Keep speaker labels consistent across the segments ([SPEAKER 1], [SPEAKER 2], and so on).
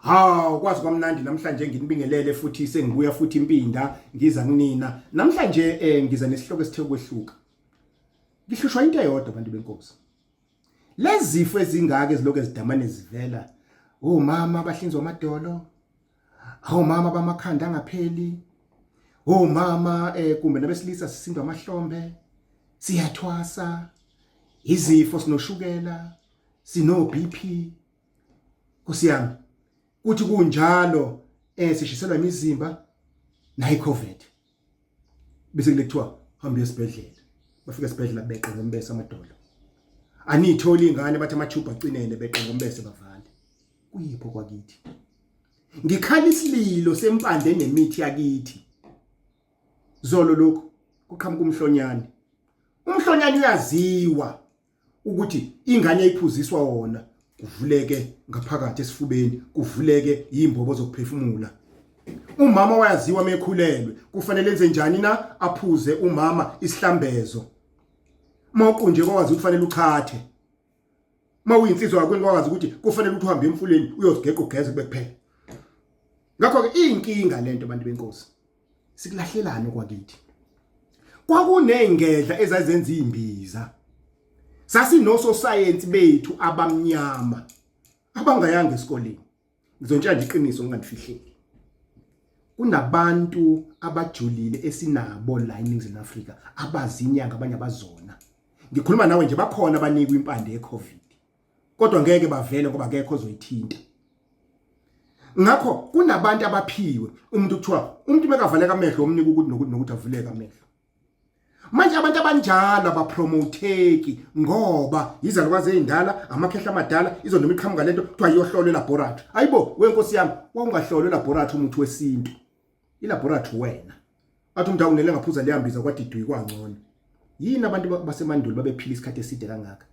[SPEAKER 1] Hawu, kwazi kwamnandi namhlanje, nginibingelele futhi. Sengibuya futhi impinda, ngiza kunina namhlanje. Ngiza nesihloko esithe kwehluka. Ngihlushwa into eyodwa, abantu benkosi. Lezifo ezingaka ezilokhu ezidamane zivela, omama abahlinzwa amadolo, omama bamakhanda angapheli, omama kumbe nabesilisa, sisindwa amahlombe, siyathwasa, izifo, sinoshukela, sino BP. Nkosi yami, kuthi kunjalo sishiselwa imizimba nayi COVID, bese kuthiwa hamba esibhedlela. Bafika esibhedlela, beqe ngombese amadolo. Aniyitholi ingane, bathi amathubha acinene, beqe ngombese, bavale. Kuyipho kwakithi? Ngikhala isililo sempande nemithi yakithi. Zolo lokhu kuqhamuka umhlonyane. Umhlonyane uyaziwa ukuthi ingane ayiphuziswa wona, kuvuleke ngaphakathi esifubeni, kuvuleke imbobo zokuphefumula. Umama wayaziwa mekhulelwe kufanele enze njani na, aphuze umama isihlambezo. Mawuqunje kwawazi ukuthi kufanele uchathe. Mawuyinsizwa yakweni kwawazi ukuthi kufanele ukuthi uhambe emfuleni uyozigeqa, ugeze, kube kuphela. Ngakho ke inkinga lento, abantu benkosi, sikulahlelana kwakithi. Kwakuney'ngedla ezazenza iy'mbiza. Sasinososayensi bethu abamnyama abangayanga esikoleni. Ngizontshela nje iqiniso, nginganifihleli. Kunabantu abajulile esinabo la eNingizimu Afrika abazi inyanga, abanye abazona. Ngikhuluma nawe nje, bakhona abanikwa impande ye-COVID, kodwa ngeke bavele ngoba akekho ozoyithinta. Ngakho kunabantu abaphiwe. Umuntu kuthiwa umuntu mekavaleka amehlo, umnika ukuthi nokuthi nokuthi, avuleke amehlo. Manje abantu abanjalo abapromoteki ngoba yizalukazi ezindala, amakhehla amadala. Izonoma iqhamuka lento, kuthiwa iyohlolwa elaboratory. Ayibo, wenkosi yami, wawungahlolwa elaboratory umuthi wesintu. Ilaboratory wena. Athi umuntu awunele, ngaphuza leyambiza, kwadidwi, kwangcono. Yini abantu basemandulo babephila isikhathi eside kangaka?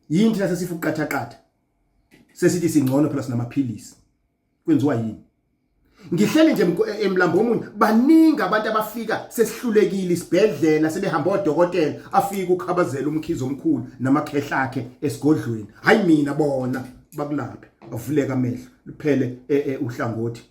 [SPEAKER 1] Yini thina sesifa ukuqathaqatha, sesithi singcono phela sinamaphilisi? Kwenziwa yini? Ngihleli nje emlambo omunye, baningi abantu abafika sesihlulekile isibhedlela, sebehamba odokotela, afika ukhabazela umkhizo omkhulu namakhehla akhe esigodlweni. Hayi mina, bona bakulaphe, avuleka amehlo, liphele uhlangothi,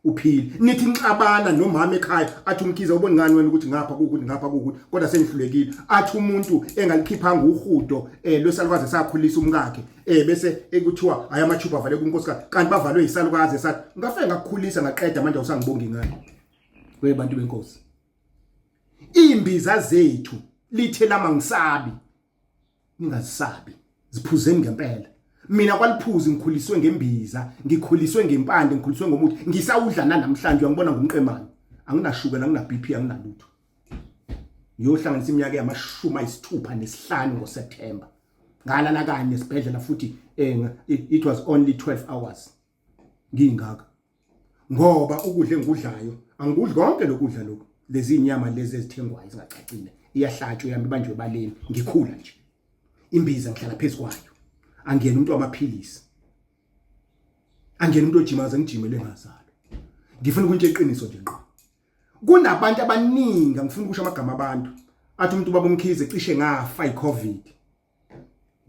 [SPEAKER 1] uphile. Nithi nixabana nomama ekhaya, athi umkhize, ubona ngani wena ukuthi ngapha kukuthi, ngapha kukuthi, kodwa sengihlulekile. Athi umuntu engalikhiphanga uhudo lwesalukazi esakhulisa umkakhe, bese ekuthiwa hayi, amathupha avale kunkosikazi, kanti bavalwe yisalukazi esathi ngafike ngakukhulisa ngaqeda, manje awusangibongi ngani. Webantu benkosi, imbiza zethu lithe lama ngisabi. Ningazisabi, ziphuzeni ngempela. Mina kwaliphuzi, ngikhuliswe ngembiza, ngikhuliswe ngempande, ngikhuliswe ngomuthi, ngisawudla namhlanje. Uyangibona ngumqemane, anginashukela, angina BP, anginalutho. Ngiyohlanganisa iminyaka yama-65 ngoSeptember. Ngalala kanye esibhedlela futhi, it was only 12 hours. Ngingaka ngoba ukudla engikudlayo, angikudli konke lokudla lokhu, lezi inyama lezi ezithengwayo zingacacile, iyahlatshwa yami, ibanjwe ebaleni ngikhula nje. Imbiza ngihlala phezu kwayo. Angiyena umuntu wamaphilisi, angiyena umuntu ojimaza, ngijimele ngazalo. Ngifuna ukuntshe iqiniso nje ngqo. Kunabantu abaningi, angifuni ukusho amagama abantu, athi umuntu, baba uMkhize, cishe ngafa iCovid,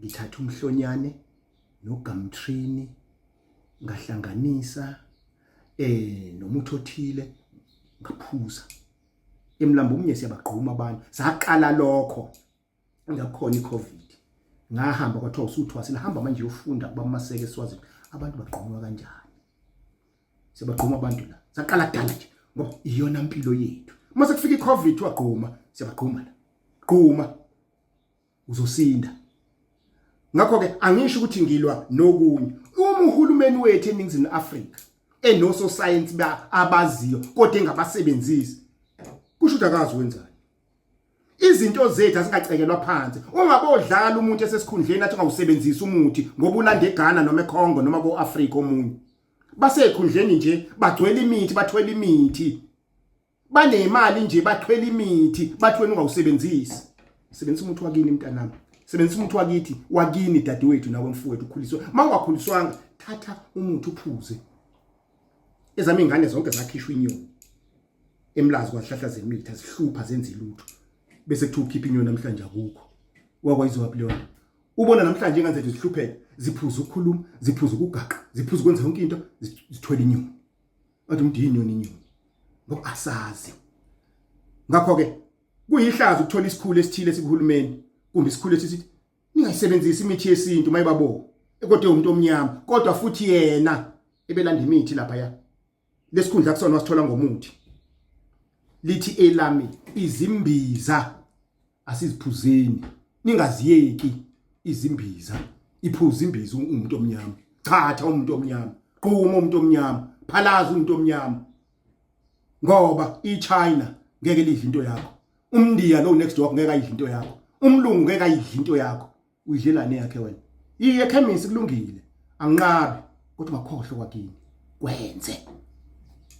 [SPEAKER 1] ngithatha umhlonyane nogamtrini, ngahlanganisa nomuthi othile, ngaphuza. Emlambo omunye siyabagquma abantu. Saqala lokho ngakhona iCovid, ngahamba, kwathiwa usuthwasile, hamba manje uyofunda kubamaseke eSwazini, abantu bagqunywa kanjani. Siyabagquma abantu la. Saqala kudala nje ngoba iyona mpilo yethu. Uma sekufika iCovid, wagquma, siyabagquma la. Gquma, uzosinda. Ngakho ke angisho ukuthi ngilwa nokunye. Uma uhulumeni wethu eNingizimu Afrika enoso science abaziyo kodwa engabasebenzisi, kusho ukuthi akazi wenzani. Izinto zethu azingacekelwa phansi. Ungabodlala umuntu esesikhundleni athi ungawusebenzisi umuthi ngoba ulanda eGhana noma eCongo noma ko-Afrika omunye. Basekhundleni nje bagcwele imithi, bathwele imithi, banemali nje, bathwele imithi, bathi wena ungawusebenzisi. Sebenzisa umuthi wakini, mntanami, sebenzisa umuthi wakithi, wakini dadewethu, nawe mfowethu ukhuliswe. Uma ungakhuliswanga, thatha umuthi uphuze. Ezami ingane zonke zakhishwa inyoni emlazi kwazihlahla zemithi, azihlupha, zenza ilutho, bese kuthiwa ukhipha inyoni namhlanje, akukho. Wakwayizwa leyo nto? Ubona namhlanje ingane zethu zihlupheka, ziphuza ukukhuluma, ziphuza ukugaqa, ziphuza ukwenza yonke into, zithwele inyoni. Athi umuntu inyoni inyoni. Ngoba asazi. Ngakho ke kuyihlazo ukuthola isikhulu esithile sikuhulumeni kumbe isikhulu esithi ningayisebenzisi imithi yesintu mayibabo kodwa umuntu omnyama kodwa futhi yena ebelanda imithi lapha ya lesikhundla kusona wasithola ngomuthi lithi elami izimbiza asiziphuzeni ningaziyeki izimbiza iphuza imbiza umuntu omnyama chatha umuntu omnyama qhuma umuntu omnyama phalaza umuntu omnyama ngoba iChina ngeke lidle into yakho umndiya lo next door ngeke ayidle into yakho umlungu ngeke ayidle into yakho uyidlelani yakhe wena iye ekhemisi kulungile anginqabi kodwa ungakhohlwa kwakini kwenze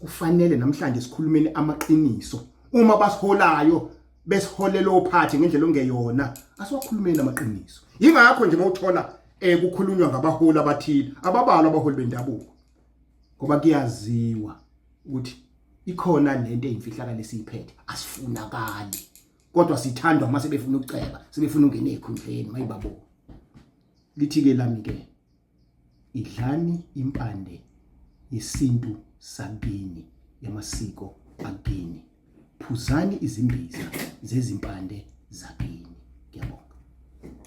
[SPEAKER 1] kufanele namhlanje sikhulumeni amaqiniso uma basiholayo besiholela ophathe ngendlela ongeyona asiwakhulumeni amaqiniso yingakho nje mawuthola eh kukhulunywa ngabaholi abathile ababalwa abaholi bendabuko ngoba kuyaziwa ukuthi ikhona lento eyimfihlakalo esiyiphethe asifunakali kodwa sithandwa uma sebefuna ukuceba sebefuna ukungena ezikhundleni mayibabo lithi ke lami ke idlani impande yesintu sakini yamasiko akini phuzani izimbiza zezimpande zakini ngiyabonga.